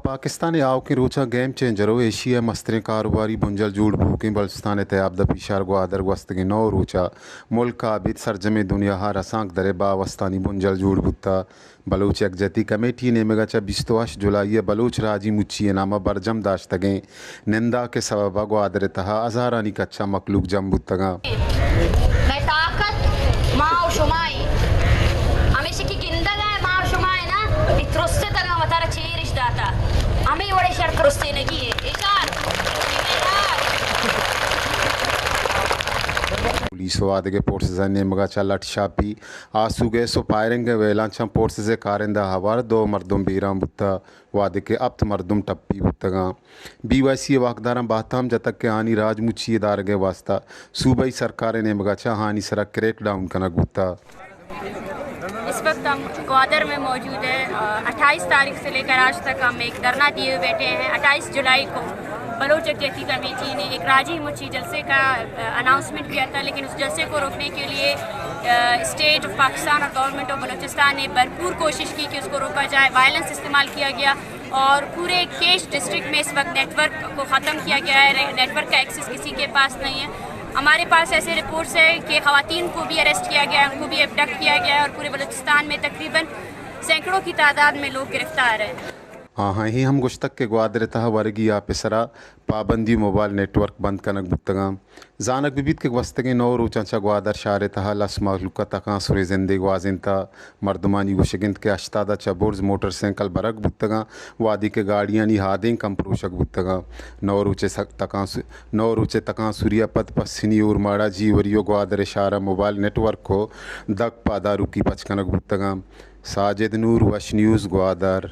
پاکستان ءِ آؤکیں روچاں گیم چینجر ءُ ایشی ءِ مستریں کاروباری بنجل جوڑ بوؤکیں بلوچستان ءِ تیاب دپی شہر گوادر گوستگیں نو روچ ءَ ملک ءَ ابید سرجمیں دنیا ءَ رسانکدر ءِ باوستانی بنجل جوڑ بوتگ۔ بلوچ یکجہتی کمیٹی ءِ نیمگ ءَ چہ بیست ءُ ہشت جولائی ءَ بلوچ راجی مچی ءِ نام ءَ برجم داشتگیں ننداک ءِ سبب ءَ گوادر ءِ تہا ہزارانی کچ ءَ مخلوق جم بوتگ اَنت۔ مئے طاقت ما ءُ شما ایں۔ ہمیشہ کہ گندگ ءَ ما ءُ شما ایں نا، اے ترس ءِ تہا وتارا چیرش داتا۔ ہمے وڑیں شر ترسینگی ایں۔ اشار۔ پولیس ءُ آدگہ فورسز ءِ نیمگ ءَ چہ لٹ شاپی، آسو گیس ءُ فائرنگ ءِ ویلانچاں فورسز ءِ کارندہ ہوار دو مردم بیران بوتگ، وہدے کہ ہپت مردم ٹپی بوتگ اَنت۔ بی وائی سی ءِ واکداراں بہتام جتگ کہ آنی راجمچی ءِ دارگ ءِ واستہ صوبائی سرکار ءِ نیمگ ءَ چہ آنی سرا کریک ڈاؤن کنگ بوتگ۔ اس وقت ہم گوادر میں موجود ہیں۔ اٹھائیس تاریخ سے لے کر آج تک ہم ایک دھرنا دیے ہوئے بیٹھے ہیں۔ اٹھائیس جولائی کو بلوچ یکجہتی کمیٹی نے ایک راجی مچی جلسے کا اناؤنسمنٹ کیا تھا، لیکن اس جلسے کو روکنے کے لیے اسٹیٹ آف پاکستان اور گورنمنٹ آف بلوچستان نے بھرپور کوشش کی کہ اس کو روکا جائے، وائلنس استعمال کیا گیا اور پورے کیچ ڈسٹرکٹ میں اس وقت نیٹ ورک کو ختم کیا گیا ہے، نیٹ ورک کا ایکسس کسی کے پاس نہیں ہے۔ ہمارے پاس ایسے رپورٹس ہیں کہ خواتین کو بھی اریسٹ کیا گیا ہے، ان کو بھی ابڈکٹ کیا گیا ہے اور پورے بلوچستان میں تقریباً سینکڑوں کی تعداد میں لوگ گرفتار ہیں۔ آہاں اے ہم گوشتگ کہ گوادر ءِ تہا ورگی آپسرا پابندی ءُ موبائل نیٹ ورک بند کنگ بوتگ اَنت۔ زانگ بہ بیت کہ گوستگیں نو روچاں چہ گوادر شہر ءِ تہا لس مہلوک ءَ تکانسریں زندے گوازینتگ۔ مردمانی گوشگ اِنت کہ ہشتاد ءَ چہ برز موٹر سائیکل برگ بوتگ اَنت، وہدے کہ گاڑیانی ہادینک ہم پروشگ بوتگ اَنت۔ نو روچ ءِ سک-، تکانس-، نو روچ ءِ تکانسری ءَ پد پسنی اورماڑہ، جیوری ءُ گوادر ءِ شہر ءَ موبائل نیٹ ورک ءُ دگ پہ داروکی پچ کنگ بوتگ اَنت۔ ساجد نور، وش نیوز، گوادر۔